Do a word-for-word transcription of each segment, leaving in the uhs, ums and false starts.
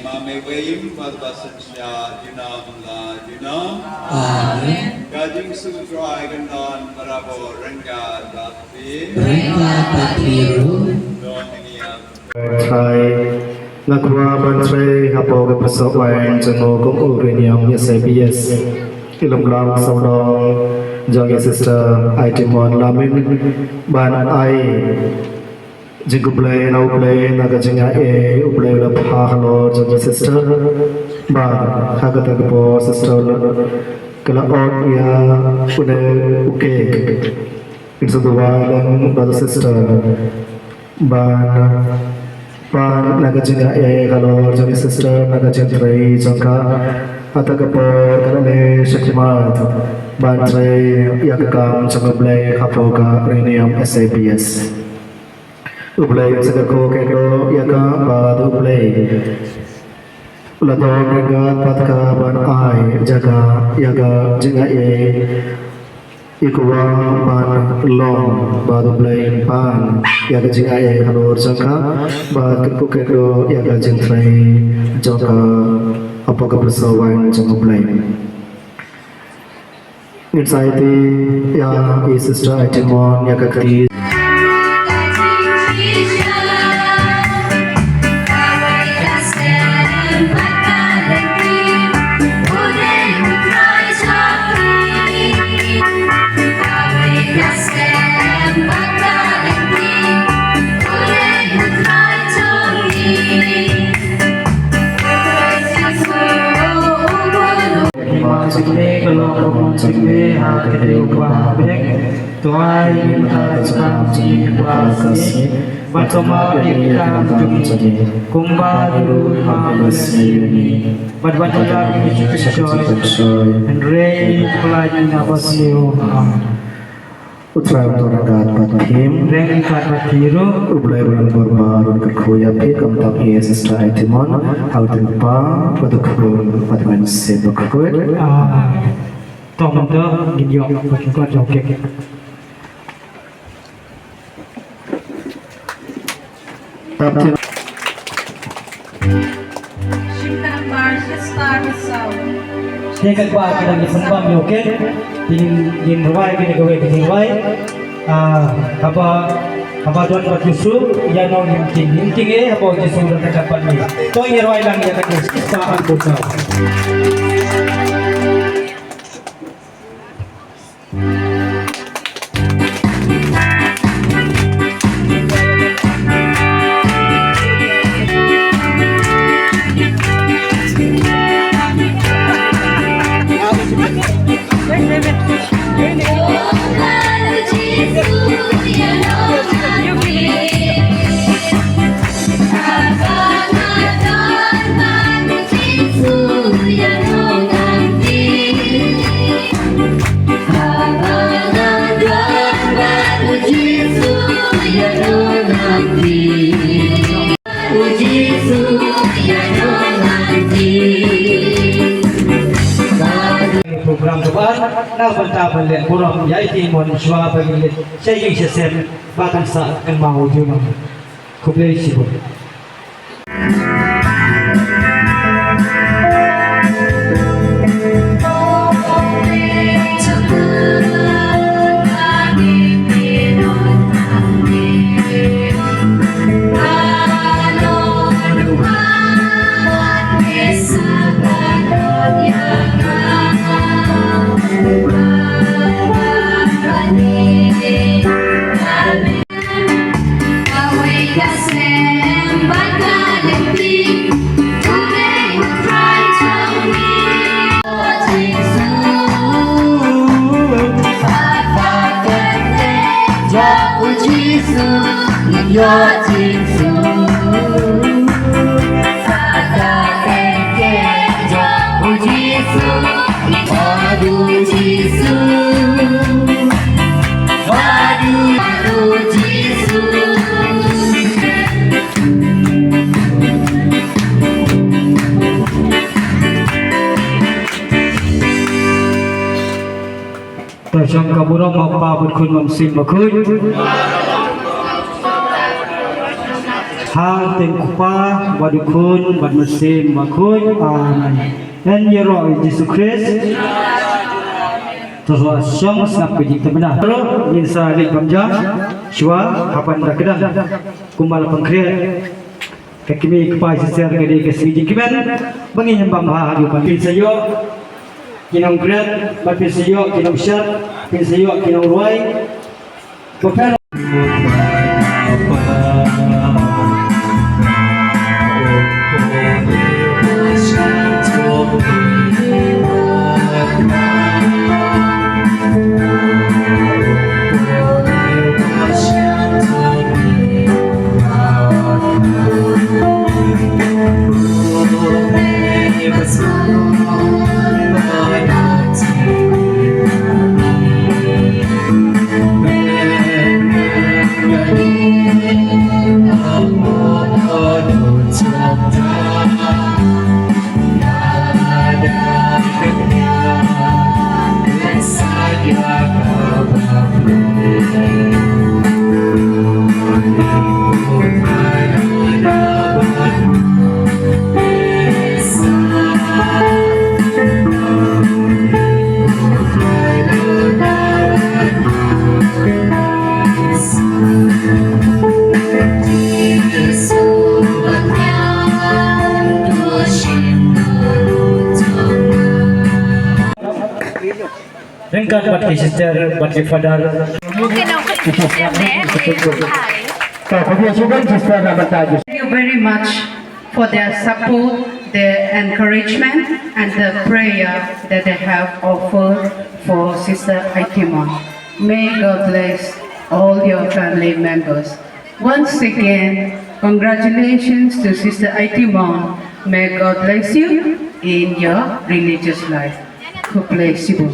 Ma me weim bad ba synshar junom la junom. Amen. Ka jingsuk Trai kan don barabor ryngkat bad phi. Ryngkat bad phi ruh. Don ngi ïa Trai, nga kwah ban trei hapoh ka pyrshah waiñ jong u kum u riewniam S A B S. I lum lam sawdong jong i Sister Aiti Mon Lamin ban ai jingkhublei na U Blei na ka jingaiei U Blei u la phah halor jong i Sister. Bad ha kata ka por Sister u la, ka la ot ïa une u cake. Ngin sa duwai lang bad u Sister ban pan na ka jingaiei halor jong i Sister na ka jingtrei jong ka. Hata ka por ka la leh shakhmat ban trei ïa ka kam jong U Blei hapoh ka riewniam S A B S. U Blei un sa kyrkhu kyrdoh ïa ka bad U Blei u la don ryngkat bad ka ban ai jaka ïa ka jingaiei i kwah ban long bad U Blei un pan ïa ka jingaiei halor jong ka bad kyrkhu kyrdoh ïa ka jingtrei jong ka hapoh ka pyrshah waiñ jong U Blei. Ngin sa ïa ti ïa i Sister Aiti Mon ïa ka kti. Hima jong me ka long ka mon jong me ha ka dei u Kpa ha bneng. To ai ïa ngi mynta ka jingim jong ngi ha ka sngi. Bad to map ïa ngi ïa ki kam jong ngi kumba ngi ruh ngi map ïa ki. Bad wat ïalam ïa ngi sha ka jingpynshoi. Hynrei pynlait ïa ngi na basniew. Amen. U Trai un don ryngkat bad phi. Ryngkat bad phi ruh. U Blei u Blei bor ba un kyrkhu ïa phi, khamtam ïa Sister Aiti Mon, ha u kyrpad bad u khun bad u mynsiem bakhuid. Ah. To mynta ngin ïoh ba kin kot ïa u kek. Te katba ki dang ïa sngewbha ïa u kek, te ngin, ngin rwai kine kiwei ki jingrwai. Ah, haba, haba don bad Jisu, ïa nong ngin king, ngin king eh, haba Jisu don ryngkat bad ngi. To ngin rwai lang ïa ka Jisu. Program kaba ar na bynta ban leh burom ïa i Timon shuwa ba ngin leit sha ïing sha sem ba kan sah kan maw junom. Khublei shibun. Kpa bad Khun bad Mynsiem Bakhuid. Ha kyrteng u Kpa bad u Khun bad Mynsiem Bakhuid. Amen. Yn ïaroh ïa u Jisu Khrist. To sa shong sngap ka jingtymmen. Ruh ngin sa leit bam ja shuwa ha ban da kdang kumba la pynkhreh. Ka kmie kpa sister ka dei ka sngi jingkmen ba ngin ïa bam ha haduh ban pynsayoh ki nonggret, ba pynsayoh ki nongshad, pynsayoh ki nongrwai. Ba pher Ryngkat bad ki sister bad ki father. Mungkin aku sister deh. Hai. To, khublei shibun sister na bynta. Thank you very much for their support, their encouragement, and the prayer that they have offered for Sister Aiti Mon. May God bless all your family members. Once again, congratulations to Sister Aiti Mon. May God bless you in your religious life. God bless you.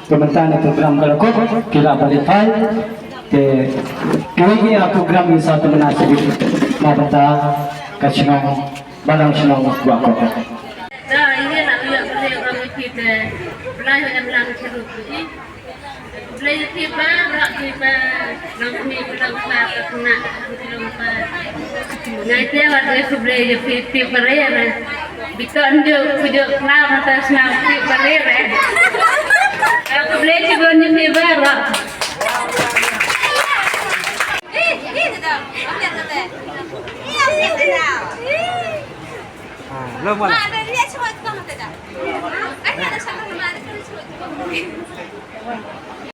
Te mynta na program ka la kut, ki la bali phai. Te kiwei ki program ki sa tymmen na sibit na bynta ka shnong, balang shnong Wahkok. Da ïa la ïa pule ram ïa phi te, Blai em lang cheru phi. Khublei ïa phi baroh phi ba long kmie ba long kpa ka khynnah ka long kpa. Ngai te wat ïa khublei ïa phi phi baroh re. Biton juk pujuk khlaw mata snam phi baroh re. Khublei shibun ïa phi baroh. Ah, lo mo.